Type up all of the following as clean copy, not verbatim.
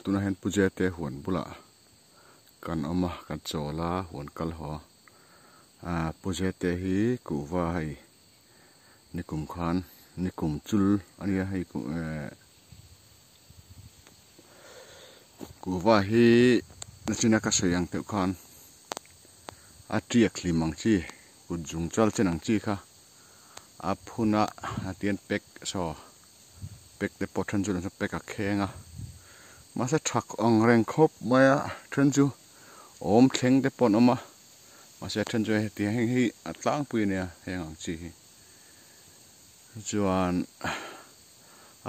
Tunah hian Pu Jete huan bulah kan awm a, kan chawl a, huan kal haw. Aa Pu Jete hi kuhva hei nikum khan nikum chul a nia hei eh kuhva hi nachina ka sawi ang deuh khan a tiak hlim ang chi kut zung chal chen ang chi kha a phun a a tian pack saw pack te pawh then chu pack a kheng a mahse tha ang reng khawp mai a then chu awm thleng te pawh an awm a mahse a then chu heti heng hi a tlangpui a nia heng ang chi hi chuan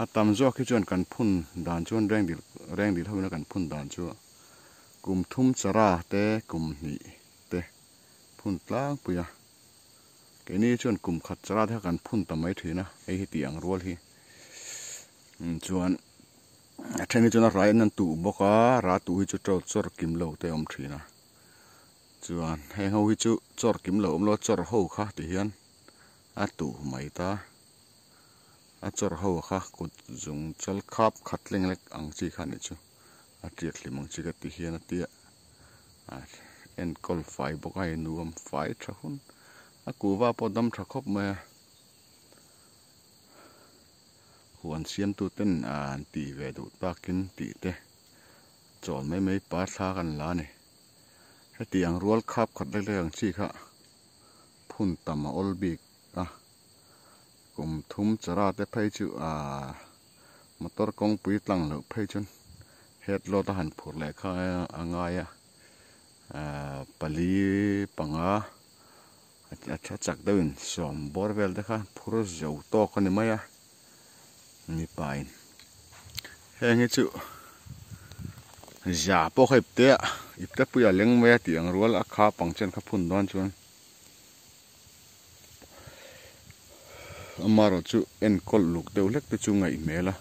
a tam zawk hi chuan kan phun dan chuan reng dil reng dil ho in a kan phun dan chu kum thum chara te kum hnih te phun tlangpui a. Keini chuan kum khat chara te kha kan phun ta mai thin a, hei hi tih ang rual hi. Chuan a then hi chuan a rai an tuh bawk a, ra tuh hi chu chaw chawr kim lo te a awm thin a. Chuan heng ho hi chu chawr kim lo awm lo a, chawr ho kha ti hian a tuh mai ta. A chawr ho kha kut zung chal khap khat leng lek ang chi kha a nih chu. A tiak hlim ang chi ka ti hian a tia a enkawl fai bawk a hei nuam fai tha hun a kuhva pawh dam tha khawp mai a huan siam tu ten an tih ve duh takin tih te chawl mai mai pa thla kan la a ni heti ang rual khap khat lek lek ang chi kha phun tam a awl bik a kum thum chara te phei chu ahh. Motor kawngpui tlang loh phei chuan head load a han phurh leh kha a ngai a ahh pali panga a tha chak deuhin sawm bawr vel te kha phur zo tawk a ni mai a mipa in heng hi chu za pawh kha ipte ah ipte pui a leng mai a tih ang rual a kha pang chen kha phun dawn chuan. Amaherawh chu enkawl luk deuh hlek te chu ngaih hmel a,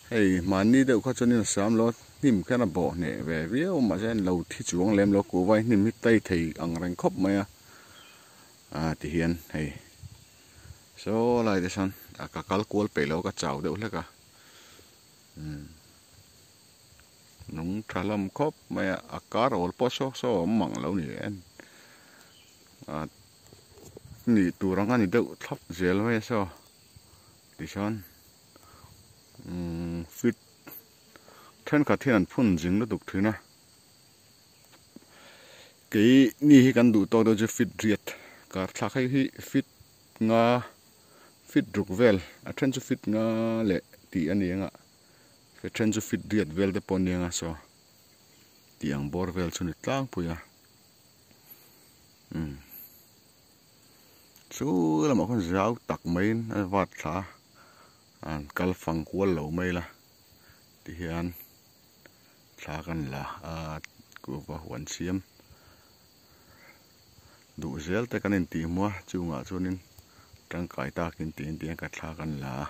hei hmanni deuh kha chuanin a sam lo a, hnim khian a bawh hneh ve viau a mahse lo thi chuang lem lo kuhva hi hnim hi tai thei ang reng khawp mai a, ah ti hian hei saw lai te sawn ka kal kual peih lo a ka chau deuh hlek a umm nung tha hlawm khawp mai a, a kar awl pawh saw saw a awm mang lo ni em. Ah nih tur ang a ni deuh thlap zel mai a saw tichuan umm fit thenkhat hian an phun zing lutuk thin a kei ni hi kan duh tawk deuh chu fit riat kar thlak hei hi fit nga fit ruk vel a then chu fit nga leh tih a ni ang a a then chu fit riat vel te pawh a ni ang a saw tih ang bawr vel chu ni tlangpui a. Umm chu lamah khawn zau tak maiin a vat thla a an kal fang kual lo mai la tihian thla kan la a kuhva huan siam duh zel te kan intih hmu a chungah chuanin tangkai takin tiin tihian ka thla kan la a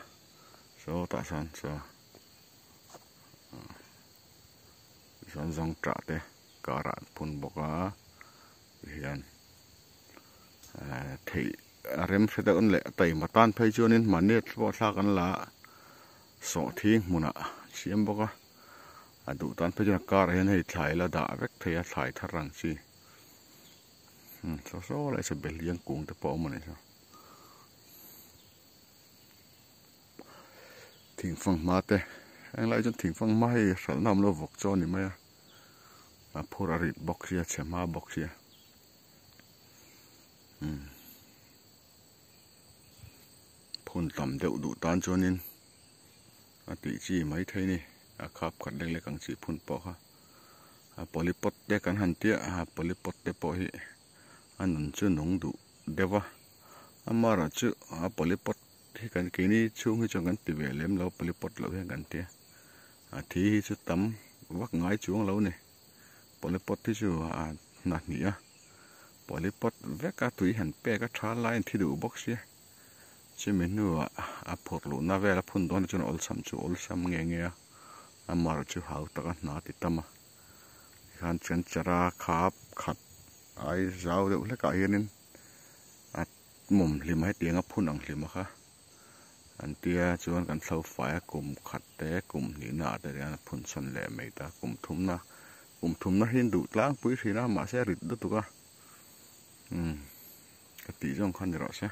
sawtah sawn saw tichuan zawngṭah te. Karah an phun bawk a tihian ehh theih a rem hre deuh leh a taima tan phei chuanin mahni pawh thlak an la a sawhthing hmunah an siam bawk a a duh tan phei chuan a karah hian hei thlai la dah vek thei a thlai thar ang chi saw saw lai saw behliang kung te pawh a awm a ni saw thingfanghma te henglai chuan thingfanghma hei hralhna awm lo vawk chaw a ni mai a. A phur a rit bawk sia chhe hma bawk sia umm phun tam deuh duh tan chuanin a tih chi mai thei a ni a khap khat lek lek ang chi phun pawh kha a polypot te kan han tia a polypot te pawh hi a nun chu nung duh deuh a amaherawh chu a polypot hi kan keini chhung hi chuan kan ti ve lem lo polypot loh hian kan tia. A thi hi chu tam vak ngai chuang lo ni. Polypot hi chu a hna hnih a, polypot vek a tui han pek a tha laiin thi duh bawk sia. Chumi hnuah a phawrh luhna vel a phun dawn chuan awlsam chu awlsam nge nge a, a mar chu hau tak a hna ti tam a. Tikhan chuan chara khap khat ai zau deuh hlekah hianin a mawm hlim a hetiang a phun ang hlim a kha. An tia chuan kan thlo fai a kum khat te kum hnihna ah te hian a phun chhawn leh mai ta kum thumna kum thumna hi an duh tlangpui thin a mahse a rit lutuk a umm ka tih zawng kha ni rawh se.